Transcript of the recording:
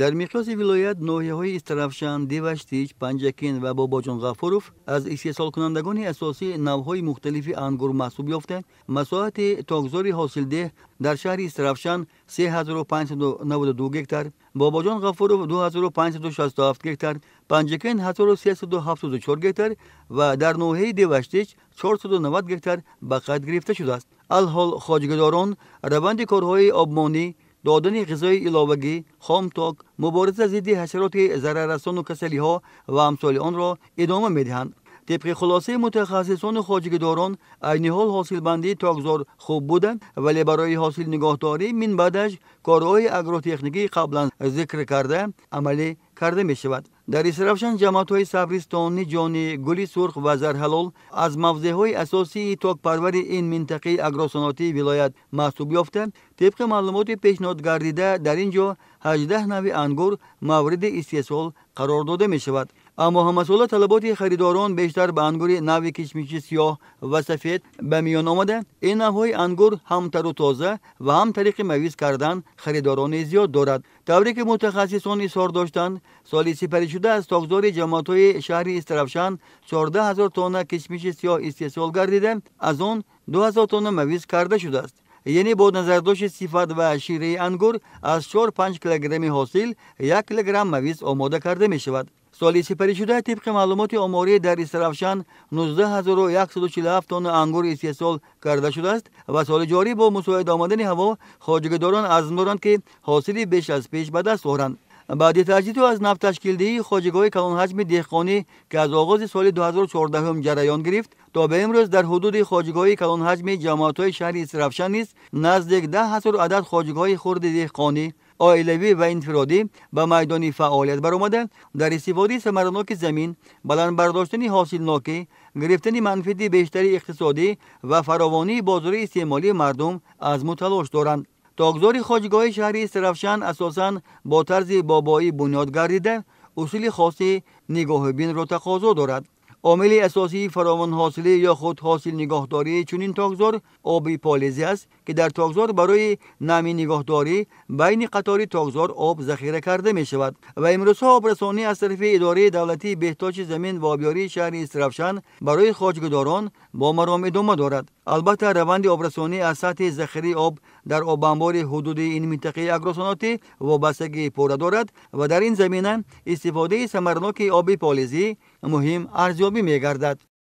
Дар миқёси вилоят ноҳияҳои Истаравшан, Деваштич, Панҷакент ва Бобоҷон Ғафуров аз истеҳсолкунандагони асосии навъҳои мухталифи ангур маҳсуб ёфта, масоҳати токзори ҳосилдеҳ дар шаҳри Истаравшан 3592 гектар, Бобоҷон Ғафуров 2567 гектар, Панҷакент 1374 гектар ва дар ноҳияи Деваштич 490 гектар ба қайд гирифта шудааст. Алҳол хоҷагидорон раванди корҳои обмонӣ, додани ғизои иловагӣ, хомток, мубориза зидди ҳашароти зараррасону касалиҳо ва амсоли онро идома медиҳанд. Тибқи хулосаи мутахассисону хоҷагидорон, айни ҳол ҳосилбандии токзор хуб буда, вале барои ҳосилнигоҳдорӣ минбаъдаш корҳои агротехникии қаблан зикр карда амалӣ карда мешавад. Дар Истаравшан ҷамоатҳои Сабристон, Ниҷонӣ, Гули Сурх ва Зарҳалол аз мавзеъҳои асосии токпарвари ин минтақаи агросаноатии вилоят маҳсуб ёфта, тибқи маълумоти пешниҳодгардида дар ин ҷо 18 навъи ангур мавриди истеҳсол қарор дода мешавад. Аммо ҳамасола талаботи харидорон бештар ба ангури навъи кишмиши сиёҳ ва сафед ба миён омада, ин навъҳои ангур ҳам тару тоза ва ҳам тариқи мавиз кардан харидорони зиёд дорад. Тавре ки мутахассисон изҳор доштанд, соли сипаришуда аз токзори ҷамоатҳои шаҳри Истаравшан 14 000 тонна кишмиши сиёҳ истеҳсол гардида, аз он 2000 тонна мавиз карда шудааст. Яъне бо назардошти сифат ва шираи ангур аз 4-5 килограмми ҳосил 1 килограмм мавиз омода карда мешавад. Соли сипаришуда тибқи маълумоти оморӣ дар Истаравшан 19 147 тонна ангур истеҳсол карда шудааст ва соли ҷорӣ бо мусоид омадани ҳаво хоҷагидорон азм доранд, ки ҳосили беш аз пеш ба даст оранд. Баъди таҷдиду аз нав ташкилдиҳии хоҷагиҳои калонҳаҷми деҳқонӣ, ки аз оғози соли 2014 ҷараён гирифт, то ба имрӯз дар ҳудуди хоҷагиҳои калонҳаҷми ҷамоатҳои шаҳри Истаравшан низ наздик 10 000 адад хоҷагиҳои хурди деҳқонӣ, оилавӣ ва инфиродӣ ба майдони фаъолият баромада, дар истифодаи самараноки замин, баланд бардоштани ҳосилнокӣ, гирифтани манфиати бештари иқтисодӣ ва фаровонии бозори истеъмолии мардум азму талош доранд. Токзори хоҷагиҳои шаҳри Истаравшан асосан бо тарзи бобоӣ бунёд гардида, усули хоси нигоҳубинро тақозо дорад. Омили асосии фаровонҳосилӣ ё худ ҳосилнигоҳдории чунин токзор оби полезӣ аст, ки дар токзор барои намӣ нигоҳдорӣ байни қатори токзор об захира карда мешавад ва имрӯзҳо обрасонӣ аз тарафи идораи давлатии беҳтошти замин ва обёрии шаҳри Истаравшан барои хоҷагидорон бо маром идома дорад. Албатта, раванди обрасонӣ аз сатҳи захираи об дар обанбори ҳудуди ин минтақаи агросаноатӣ вобастагии пурра дорад ва дар ин замина истифодаи самараноки оби полезӣ муҳим арзёбӣ мегардад.